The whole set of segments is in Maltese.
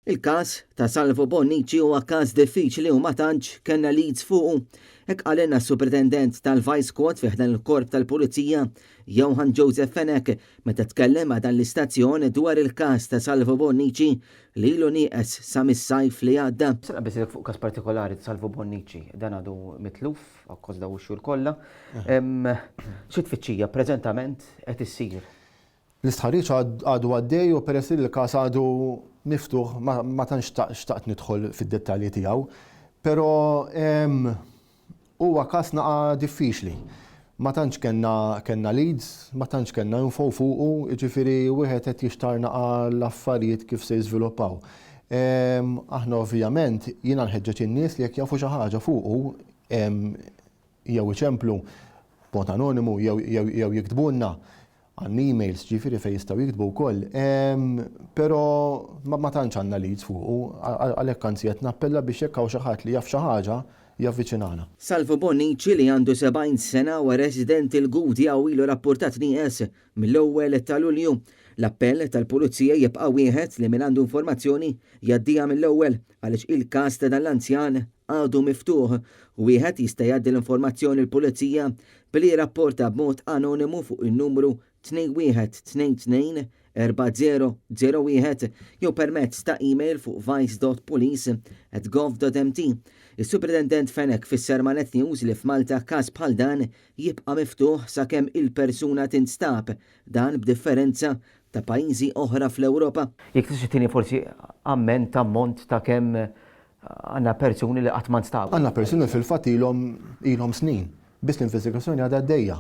Il-każ ta' Salvo Bonnici huwa każ diffiċli u ma tantx kellna leads fuqu. Hekk qalilna s-Supretendent tal-Vice Squad fi ħdan il-Korp tal-Pulizija, Johann Joseph Fenech, meta tkellem ma' dan l-istazzjon dwar il-każ ta' Salvo Bonnici li ilu nieqes sa mis-sajf li għadda. Se naqbeż fuq każ partikolari ta' Salvo Bonnici, dan għadu mitluf akkost dawn ix-xhur kollha. Xi tfittxija preżentament qed issir? L-istħarriġ għadu għaddej u peress li l-każ għadu miftuħ ma tantx xtaqt nidħol fid-dettalji tiegħu. Però huwa każ naqa' diffiċli. Ma tantx kellna kellna leads, ma tantx kellna info fuqu, jiġifieri wieħed qed jixtarr naqa' l-affarijiet kif se jiżviluppaw. Aħna ovvjament jiena nħeġġeġ in-nies li jekk jafu xi ħaġa fuqu jew iċemplu b'mod anonimu jew jew jiktbulna għandna emails ġifieri fejn jistgħu jiktbu wkoll. Però ma tantx għandna leads fuqu, għalhekk anzi qed nappella biex jekk hawn xi ħadd li jaf xi ħaġa javviċinana. Salvo Bonnici li għandu 70 sena huwa residenti l-Gudja u ilu rappurtat nieqes mill-ewwel ta' Lulju. L-appell tal-Pulizija jibqa' wieħed li min għandu informazzjoni jgħaddiha mill-ewwel għaliex il-każ ta' dan l-anzjan għadu miftuħ. Wieħed jista' jgħaddi l-informazzjoni l-Pulizija billi jirrapporta b'mod anonimu fuq in-numru 2122 4001 jew permezz ta' email fuq vice.police@gov.mt. Is-Supretendent Fenech fisser ma' Net News li f'Malta każ bħal dan jibqa' miftuħ sakemm il-persuna tinstab, dan b'differenza ta' pajjiżi oħra fl-Ewropa. Jekk tista' tini forsi amment, ammont ta' kemm għandna persuni li qatt ma nstabu. Għandna persuni li fil-fatt ilhom ilhom snin, biss l-investigazzjoni għadha għaddejja.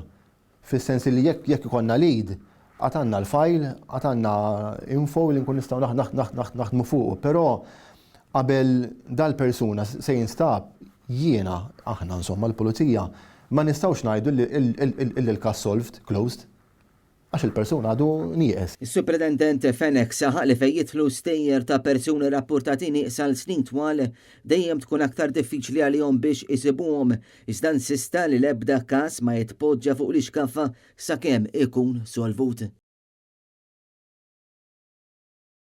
Fis-sens li jekk jekk ikollna lead, għad għandna l-file, għad għandna info li nkun nistgħu naħdmu fuqu, però qabel dal-persuna se jinstab, jiena, aħna insomma l-pulizija, ma nistgħux ngħidu li l-każ solved, closed. Għax il-persuna għadu nieqes. Is-Supretendent Fenech saħaq li fejn jidħlu stejjer ta' persuni rappurtati nieqsa għal snin twal dejjem tkun aktar diffiċli għalihom biex isibuhom, iżda insista li l-ebda każ ma jitpoġġa fuq l-ixkaffa sakemm ikun solvut.